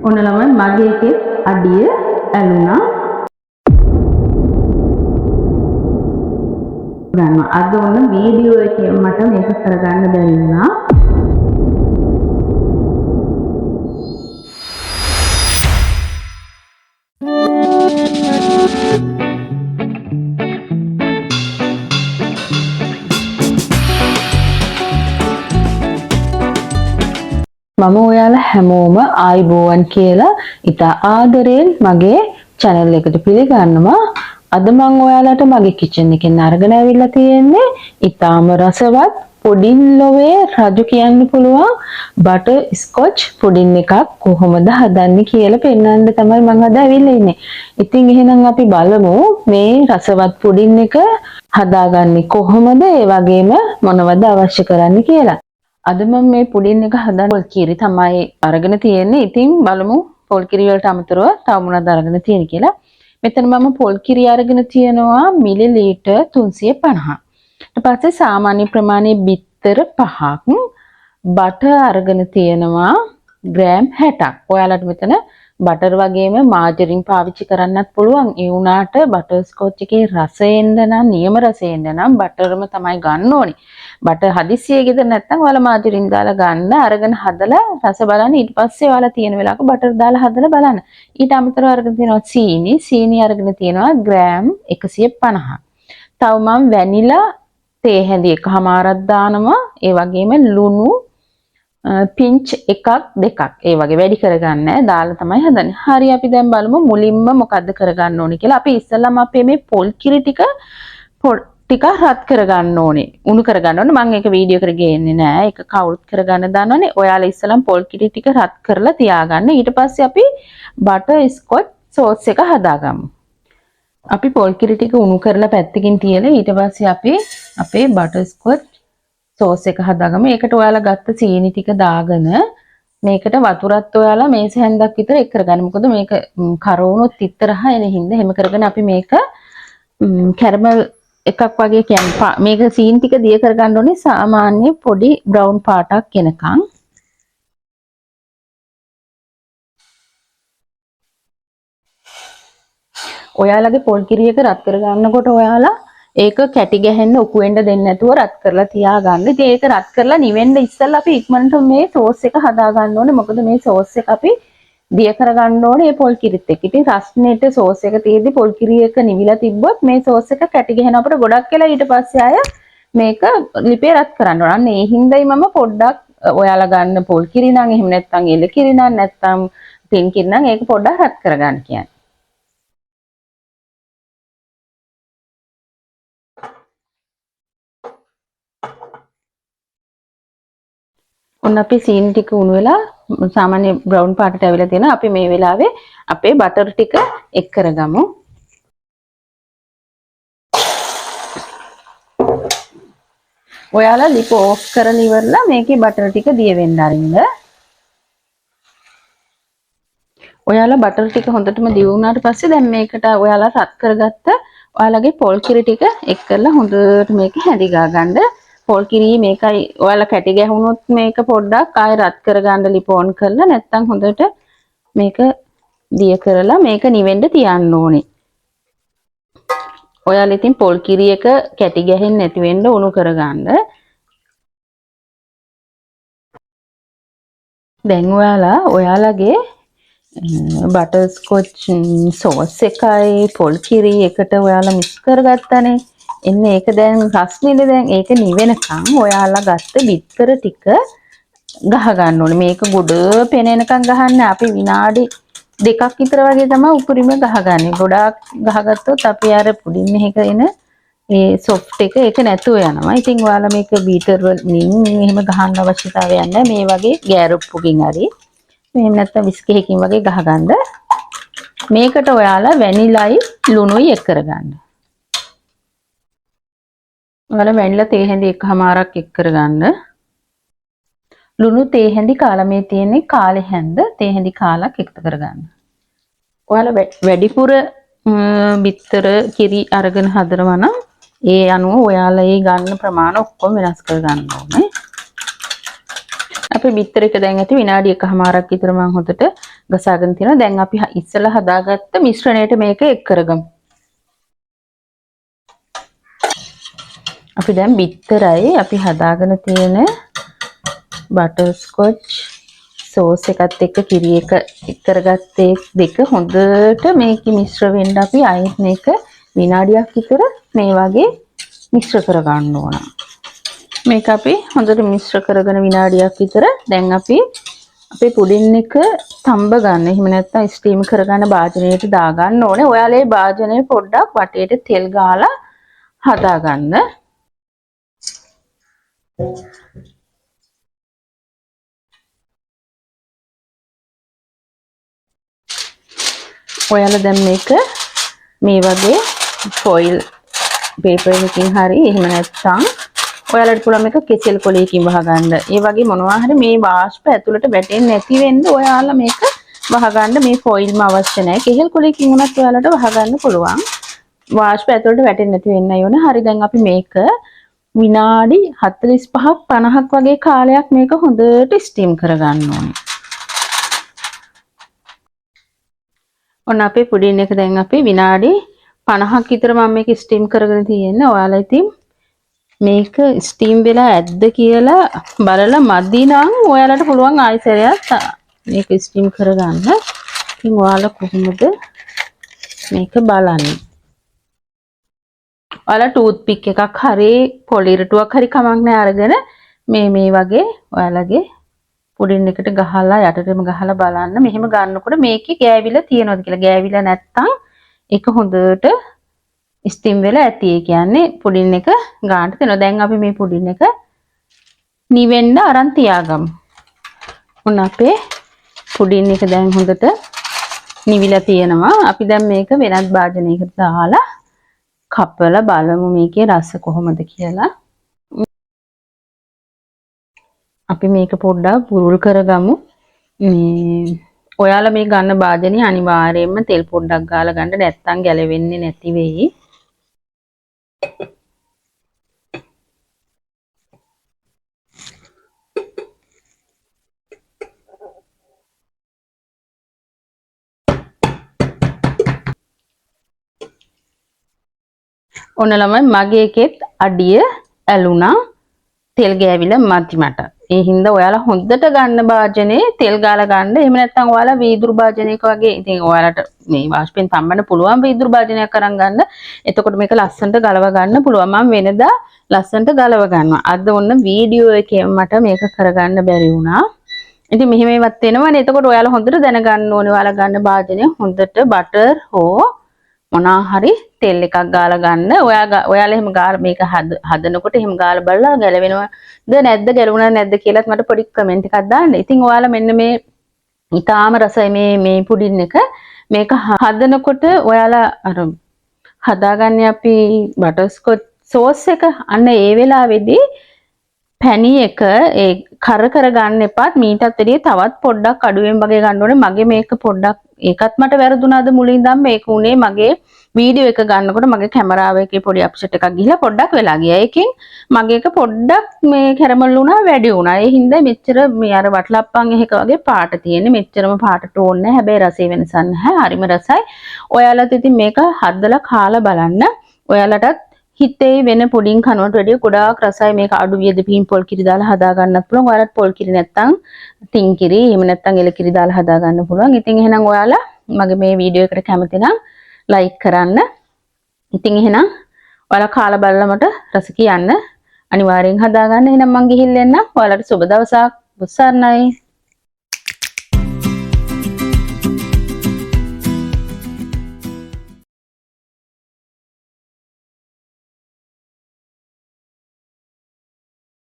ඔන්න ළමයි මගේ එකේ අඩිය ඇලුනා. ගන්නවා. අද ඔන්න වීඩියෝ එකේ මට මේක කරගන්න බැරි වුණා. මම ඔයාලා හැමෝම ආයිබෝවන් කියලා ඉතා ආදරයෙන් මගේ channel එකට පිළිගන්නවා. අද මං ඔයාලට මගේ කිචන් එකෙන් අරගෙන ඇවිල්ලා තියෙන්නේ ඉතාම රසවත් පුඩින් ලොවේ රජු කියන්න පුළුවන් බටර් ස්කොච් පුඩින් එකක් කොහොමද හදන්නේ කියලා පෙන්වන්න තමයි මං අද ඇවිල්ලා ඉන්නේ. ඉතින් එහෙනම් අපි බලමු මේ රසවත් පුඩින් එක හදාගන්නේ කොහොමද, ඒ වගේම මොනවද අවශ්‍ය කරන්නේ කියලා. අද මම මේ පුඩින් එක හදන්න පොල් කිරි තමයි අරගෙන තියෙන්නේ. ඉතින් බලමු පොල් කිරි වලට අමතරව තව මොනවද අරගෙන තියෙන්නේ කියලා. මෙතන මම පොල් කිරි අරගෙන තියෙනවා මිලිලීටර් 350. ඊට පස්සේ සාමාන්‍ය ප්‍රමාණයේ බිත්තර 5ක්, බටර් අරගෙන තියෙනවා ග්‍රෑම් 60ක්. ඔයාලට මෙතන බටර් වගේම මාජරින් පාවිච්චි කරන්නත් පුළුවන්. ඒ වුණාට බටර් ස්කොච් එකේ රසය එන්න නම්, නියම රසය එන්න නම් බටර්ම තමයි ගන්න ඕනේ. බටර් හදිස්සියේ ගෙදර නැත්නම් ඔයාලා මාජරින් දාලා ගන්න, අරගෙන හදලා රස බලන්න. ඊට පස්සේ ඔයාලා තියෙන වෙලාවක බටර් දාලා හදලා බලන්න. ඊට අමතරව අරගෙන තියෙනවා සීනි. සීනි අරගෙන තියෙනවා ග්‍රෑම් 150. තව මම වැනිලා තේ හැඳි එකහමාරක් දානවා. ඒ වගේම ලුණු පිංච් එකක් දෙකක් ඒ වගේ වැඩි කරගන්න නෑ, දාලා තමයි හදන්නේ. හරි, අපි දැන් බලමු මුලින්ම මොකද්ද කරගන්න ඕනේ කියලා. අපි ඉස්සෙල්ලාම අපේ මේ පොල් කිරි ටික ටික රත් කරගන්න ඕනේ, උණු කරගන්න ඕනේ. මම ඒක වීඩියෝ කර ගේන්නේ නෑ, ඒක කවුරුත් කරගන්න දන්නවනේ. ඔයාලා ඉස්සෙල්ලාම පොල් කිරි ටික රත් කරලා තියාගන්න. ඊට පස්සේ අපි බටර් ස්කොච් සෝස් එක හදාගමු. අපි පොල් කිරි ටික උණු කරලා පැත්තකින් තියලා ඊට පස්සේ අපි අපේ බටර් ස්කොච් සෝස් එක හදාගමු. ඒකට ඔයාලා ගත්ත සීනි ටික දාගෙන මේකට වතුරත් ඔයාලා මේස හැන්දක් විතර එක් කරගන්න. මොකද මේක කර වුණොත් තිත්ත රහ එන හින්දා එහෙම කරගෙන අපි මේක කැරමල් එකක් වගේ කියන්නේ මේක සීනි ටික දිය කරගන්න ඕනේ සාමාන්‍ය පොඩි බ්‍රවුන් පාටක් එනකන්. ඔයාලගේ පොල් කිරි එක රත් කරගන්නකොට ඔයාලා ඒක කැටි ගැහෙන්න උකු වෙන්න දෙන්නේ නැතුව රත් කරලා තියාගන්න. ඉතින් ඒක රත් කරලා නිවෙන්න ඉස්සෙල්ලා අපි ඉක්මනට මේ සෝස් එක හදා ගන්න ඕනේ. මොකද මේ සෝස් එක අපි දිය කරගන්න ඕනේ මේ පොල් කිරිත් එක්ක. ඉතින් රස්නෙට සෝස් එක තියෙද්දි පොල් කිරි එක නිවිලා තිබ්බොත් මේ සෝස් එක කැටි ගැහෙන අපිට ගොඩක් වෙලා ඊට පස්සේ ආය මේක ලිපේ රත් කරන්න ඕන. අන්න ඒ හින්දායි මම පොඩ්ඩක් ඔයාලා ගන්න පොල් කිරි නම් එහෙම නැත්නම් එළ කිරි නම් නැත්නම් ටින් කිරි නම් ඒක පොඩ්ඩක් රත් කරගන්න කියන්නේ. ඔන්න අපි සීනි ටික උණු වෙලා සාමාන්‍ය බ්‍රවුන් පාටට ඇවිල්ලා තියෙනවා. අපි මේ වෙලාවේ අපේ බටර් ටික එක් කරගමු. ඔයාලා ලිප ඕෆ් කරලා ඉවරලා මේකේ බටර් ටික දිය වෙන්න අරින්න. ඔයාලා බටර් ටික හොඳටම දිය වුණාට පස්සේ දැන් මේකට ඔයාලා රත් කරගත්ත ඔයාලගේ පොල් කිරි ටික එක් කරලා හොඳට මේක හැඳි ගා ගන්න. පොල් කිරි මේකයි ඔයාලා කැටි ගැහුනොත් මේක පොඩ්ඩක් ආයෙ රත් කරගන්න ලිප ඔන් කරලා නැත්තම් හොඳට මේක දිය කරලා මේක නිවෙන්න තියන්න ඕනේ. ඔයාලා ඉතින් පොල් කිරි එක කැටි ගැහෙන්නේ නැති වෙන්න උණු කරගන්න. දැන් ඔයාලා ඔයාලගේ බටර් ස්කොච් සෝස් එකයි පොල් කිරි එකට ඔයාලා මික්ස් කරගත්තනේ. එන්න ඒක දැන් රස්නේනේ. දැන් ඒක නිවෙනකන් ඔයාලා ගත්ත බිත්තර ටික ගහ ගන්න ඕනේ. මේක ගොඩ පෙනෙනකන් ගහන්න අපි විනාඩි දෙකක් විතර වගේ තමයි උපරිම ගහගන්නේ. ගොඩාක් ගහගත්තොත් අපි අර පුඩින් එකක එන ඒ සොෆ්ට් එක ඒක නැතුව යනවා. ඉතින් ඔයාලා මේක බීටර් වලින් එහෙම ගහන්න අවශ්‍යතාවයක් නැහැ. මේ වගේ ගෑරුප්පුකින් හරි එහෙම නැත්නම් විස්ක එකකින් වගේ ගහගන්න. මේකට ඔයාලා වැනිලයි ලුණුයි එක් කරගන්න. ඔයාලා වැනිලා තේ හැඳි එකහමාරක් එක් කරගන්න. ලුණු තේ හැඳි කාලා මේ තියෙන්නේ කාලේ හැන්ද තේ හැඳි කාලක් එකතු කරගන්න. ඔයාලා වැඩිපුර බිත්තර කිරි අරගෙන හදනවා නම් ඒ අනුව ඔයාලා ඒ ගන්න ප්‍රමාණ ඔක්කොම වෙනස් කරගන්න ඕනේ. අපේ බිත්තර එක දැන් ඇති විනාඩි එකහමාරක් විතර මම හොඳට ගසාගෙන තියෙනවා. දැන් අපි ඉස්සෙල්ලා හදාගත්ත මිශ්‍රණයට මේක එක් කරගමු. අපි දැන් බිත්තරයි අපි හදාගෙන තියෙන බටර් ස්කොච් සෝස් එකත් එක්ක කිරි එක එක් කරගත්ත දෙක හොඳට මේක මිශ්‍ර වෙන්න අපි ආයෙත් මේක විනාඩියක් විතර මේ වගේ මිශ්‍ර කරගන්න ඕන. මේක අපි හොඳට මිශ්‍ර කරගෙන විනාඩියක් විතර දැන් අපි අපේ පුඩින් එක තම්බ ගන්න. එහෙම නැත්නම් ස්ටීම් කරගන්න භාජනයට දාගන්න ඕනේ. ඔයාලා ඒ භාජනය පොඩ්ඩක් වටේට තෙල් ගාලා හදාගන්න. ඔයාලා දැන් මේක මේ වගේ ෆොයිල් පේපර් එකකින් හරි එහෙම නැත්නම් ඔයාලට පුළුවන් මේක කෙසෙල් කොළයකින් වහගන්න. ඒ වගේ මොනවා හරි මේ වාෂ්ප ඇතුළට වැටෙන්නේ නැති වෙන්න ඔයාලා මේක වහගන්න. මේ ෆොයිල්ම අවශ්‍ය නැහැ. කෙහෙල් කොළයකින් වුණත් ඔයාලට වහගන්න පුළුවන්. වාෂ්ප ඇතුළට වැටෙන්නේ නැති වෙන්නයි ඕන. හරි, දැන් අපි මේක විනාඩි 45ක් 50ක් වගේ කාලයක් මේක හොඳට ස්ටීම් කරගන්න ඕනේ. ඔන්න අපේ පුඩින් එක දැන් අපි විනාඩි 50ක් විතර මම මේක ස්ටීම් කරගෙන තියෙන්නේ. ඔයාලා ඉතින් මේක ස්ටීම් වෙලා ඇද්ද කියලා බලලා මදි නම් ඔයාලට පුළුවන් ආයෙ සැරයක් මේක ස්ටීම් කරගන්න. ඉතින් ඔයාලා කොහොමද මේක බලන්නේ? ඔයාලා ටූත් පික් එකක් හරි පොලි ඉරටුවක් හරි කමක් නෑ අරගෙන මේ වගේ ඔයාලගේ පුඩින් එකට ගහලා යටටම ගහලා බලන්න. මෙහෙම ගන්නකොට මේකේ ගෑවිලා තියෙනවද කියලා. ගෑවිලා නැත්තම් ඒක හොඳට ස්ටීම් වෙලා ඇති. ඒ කියන්නේ පුඩින් එක ගානට තියෙනවා. දැන් අපි මේ පුඩින් එක නිවෙන්න අරන් තියාගමු. ඔන්න අපේ පුඩින් එක දැන් හොඳට නිවිලා තියෙනවා. අපි දැන් මේක වෙනත් භාජනයකට දාලා කපලා බලමු මේකේ රස කොහොමද කියලා. අපි මේක පොඩ්ඩක් පුරුල් කරගමු. මේ ඔයාලා මේ ගන්න භාජනය අනිවාර්යයෙන්ම තෙල් පොඩ්ඩක් ගාලා ගන්න, නැත්තම් ගැලවෙන්නේ නැති වෙයි. ඔන්න ළමයි මගේ එකෙත් අඩිය ඇලුනා, තෙල් ගෑවිලා මදි මට. ඒ හින්දා ඔයාලා හොඳට ගන්න භාජනේ තෙල් ගාලා ගන්න. එහෙම නැත්නම් ඔයාලා වීදුරු භාජනයක වගේ ඉතින් ඔයාලට මේ වාෂ්පෙන් තම්බන්න පුළුවන් වීදුරු භාජනයක් අරන් ගන්න. එතකොට මේක ලස්සනට ගලව ගන්න පුළුවන්. මම වෙනදා ලස්සනට ගලව ගන්නවා. අද ඔන්න වීඩියෝ එකේ මට මේක කරගන්න බැරි වුණා. ඉතින් මෙහෙම ඒවත් වෙනවනේ. එතකොට ඔයාලා හොඳට දැනගන්න ඕනේ ඔයාලා ගන්න භාජනය හොඳට බටර් හෝ මොනවා හරි තෙල් එකක් ගාලා ගන්න. ඔයාලා එහෙම ගාලා මේක හදනකොට එහෙම ගාලා බලලා ගැලවෙනවද නැද්ද, ගැලවුණාද නැද්ද කියලාත් මට පොඩි කමෙන්ට් එකක් දාන්න. ඉතින් ඔයාලා මෙන්න මේ ඊටාම රසයි මේ පුඩින් එක. මේක හදනකොට ඔයාලා අර හදාගන්නේ අපි බටර් ස්කොච් සෝස් එක. අන්න ඒ වෙලාවේදී පැණි එක ඒ කර කර ගන්න එපාත්. මීටත් වැඩිය තවත් පොඩ්ඩක් අඩුවෙන් වගේ ගන්න ඕනේ. මගේ මේක පොඩ්ඩක් ඒකත් මට වැරදුනාද මුලින් ඉඳන් මේක උනේ මගේ වීඩියෝ එක ගන්නකොට මගේ කැමරාව එකේ පොඩි අප්සෙට් එකක් ගිහිලා පොඩ්ඩක් වෙලා ගියා. ඒකෙන් මගේ එක පොඩ්ඩක් මේ කැරමල් වුණා වැඩි වුණා. ඒ හින්දා මෙච්චර මේ අර වටලප්පන් එකක වගේ පාට තියෙන්නේ. මෙච්චරම පාටට ඕනේ නැහැ. හැබැයි රසය වෙනසක් නැහැ. හරිම රසයි. ඔයාලත් ඉතින් මේක හදලා කාලා බලන්න. ඔයාලටත් හිතේ වෙන පුඩින් කනවට වැඩිය ගොඩාක් රසයි මේක. අඩු වියද පිහින් පොල් කිරි දාලා හදා ගන්නත් පුළුවන්. ඔයාලට පොල් කිරි නැත්තම් ටින් කිරි එහෙම නැත්තම් එළ කිරි දාලා හදා ගන්න පුළුවන්. ඉතින් එහෙනම් ඔයාලා මගේ මේ වීඩියෝ එකට කැමති නම් ලයික් කරන්න. ඉතින් එහෙනම් ඔයාලා කාලා බලලා මට රස කියන්න. අනිවාර්යෙන් හදා ගන්න. එහෙනම් මං ගිහින් එන්නම්. ඔයාලට සුබ දවසක්. බුස්සර්ණයි.